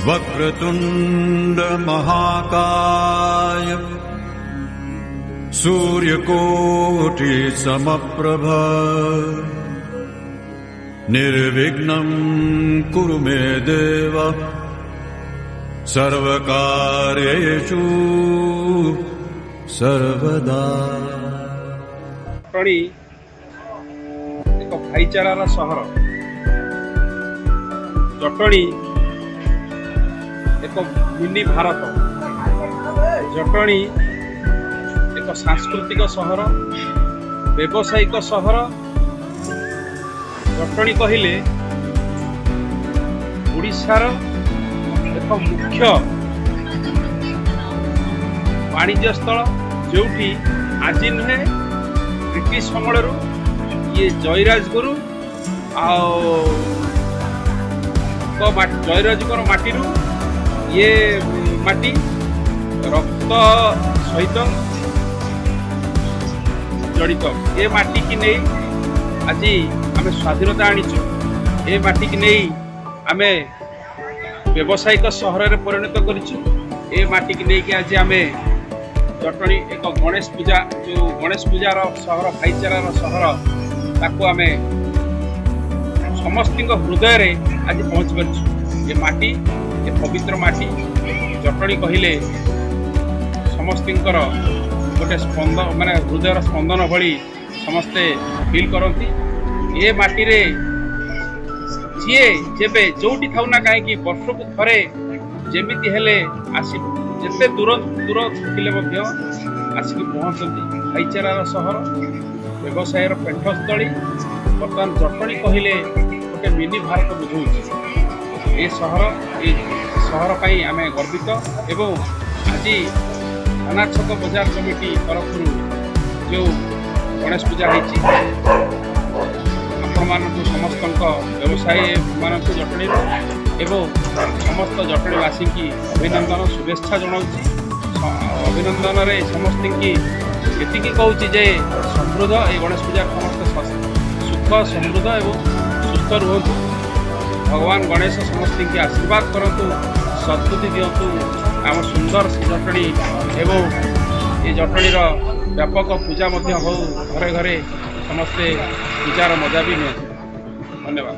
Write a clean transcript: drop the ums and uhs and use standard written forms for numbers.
वक्रतुण्ड महाकाय सूर्यकोटि समप्रभ निर्विघ्नं कुरु मे देव सर्वकार्येषु सर्वदा। ଜଟଣୀ ଏକ ଭାଇଚାରାର ସହର। ଜଟଣୀ ଏକ ମିନି ଭାରତ। ଜଟଣୀ ଏକ ସାଂସ୍କୃତିକ ସହର, ବ୍ୟବସାୟିକ ସହର। ଜଟଣୀ କହିଲେ ଓଡ଼ିଶାର ଏକ ମୁଖ୍ୟ ବାଣିଜ୍ୟ ସ୍ଥଳ, ଯେଉଁଠି ଆଜି ନୁହେଁ, ବ୍ରିଟିଶ ଅମଳରୁ ଇଏ ଜୟରାଜଗୁରୁ ଆଉ ଜୟରାଜଙ୍କର ମାଟିରୁ ଇଏ ମାଟି ରକ୍ତ ସହିତ ଜଡ଼ିତ। ଏ ମାଟିକି ନେଇ ଆଜି ଆମେ ସ୍ୱାଧୀନତା ଆଣିଛୁ। ଏ ମାଟିକି ନେଇ ଆମେ ବ୍ୟବସାୟିକ ସହରରେ ପରିଣତ କରିଛୁ। ଏ ମାଟିକି ନେଇକି ଆଜି ଆମେ ଜଟଣୀ ଏକ ଗଣେଶ ପୂଜା, ଯେଉଁ ଗଣେଶ ପୂଜାର ସହର, ଭାଇଚାରାର ସହର, ତାକୁ ଆମେ ସମସ୍ତଙ୍କ ହୃଦୟରେ ଆଜି ପହଞ୍ଚି ପାରିଛୁ। ଏ ମାଟି, ଏ ପବିତ୍ର ମାଟି ଜଟଣୀ କହିଲେ ସମସ୍ତଙ୍କର ଗୋଟେ ସ୍ପନ୍ଦ, ମାନେ ହୃଦୟର ସ୍ପନ୍ଦନ ଭଳି ସମସ୍ତେ ଫିଲ୍ କରନ୍ତି। ଏ ମାଟିରେ ଯିଏ ଯେବେ ଯୋଉଠି ଥାଉ ନା କାହିଁକି, ବର୍ଷକୁ ଥରେ ଯେମିତି ହେଲେ ଆସି, ଯେତେ ଦୂର ଦୂର ଥିଲେ ମଧ୍ୟ ଆସିକି ପହଞ୍ଚନ୍ତି। ଭାଇଚାରାର ସହର, ବ୍ୟବସାୟର ପେଣ୍ଠସ୍ଥଳୀ। ବର୍ତ୍ତମାନ ଜଟଣୀ କହିଲେ ଗୋଟେ ମିନି ଭାରତ ବୁଝଉଛି ଏ ସହର। ଏ ସହର ପାଇଁ ଆମେ ଗର୍ବିତ ଏବଂ ଆଜି ଥାନା ଛକ ବଜାର କମିଟି ତରଫରୁ ଯେଉଁ ଗଣେଶ ପୂଜା ହେଇଛି, ଆପଣମାନଙ୍କୁ ସମସ୍ତଙ୍କ ବ୍ୟବସାୟୀମାନଙ୍କୁ ଜଟଣୀର ଏବଂ ସମସ୍ତ ଜଟଣୀବାସୀଙ୍କୁ ଅଭିନନ୍ଦନ, ଶୁଭେଚ୍ଛା ଜଣାଉଛି। ଅଭିନନ୍ଦନରେ ସମସ୍ତଙ୍କୁ ଏତିକି କହୁଛି ଯେ ସମୃଦ୍ଧ ଏଇ ଗଣେଶ ପୂଜା, ସମସ୍ତେ ସୁଖ, ସମୃଦ୍ଧ ଏବଂ ସୁସ୍ଥ ରୁହନ୍ତୁ। ଭଗବାନ ଗଣେଶ ସମସ୍ତଙ୍କୁ ଆଶୀର୍ବାଦ କରନ୍ତୁ, ସଦ୍ବୁଦ୍ଧି ଦିଅନ୍ତୁ। ଆମ ସୁନ୍ଦର ଜଟଣୀ ଏବଂ ଏ ଜଟଣୀର ବ୍ୟାପକ ପୂଜା ମଧ୍ୟ ହେଉ, ଘରେ ଘରେ ସମସ୍ତେ ପୂଜାର ମଜା ବି ନିଅନ୍ତୁ। ଧନ୍ୟବାଦ।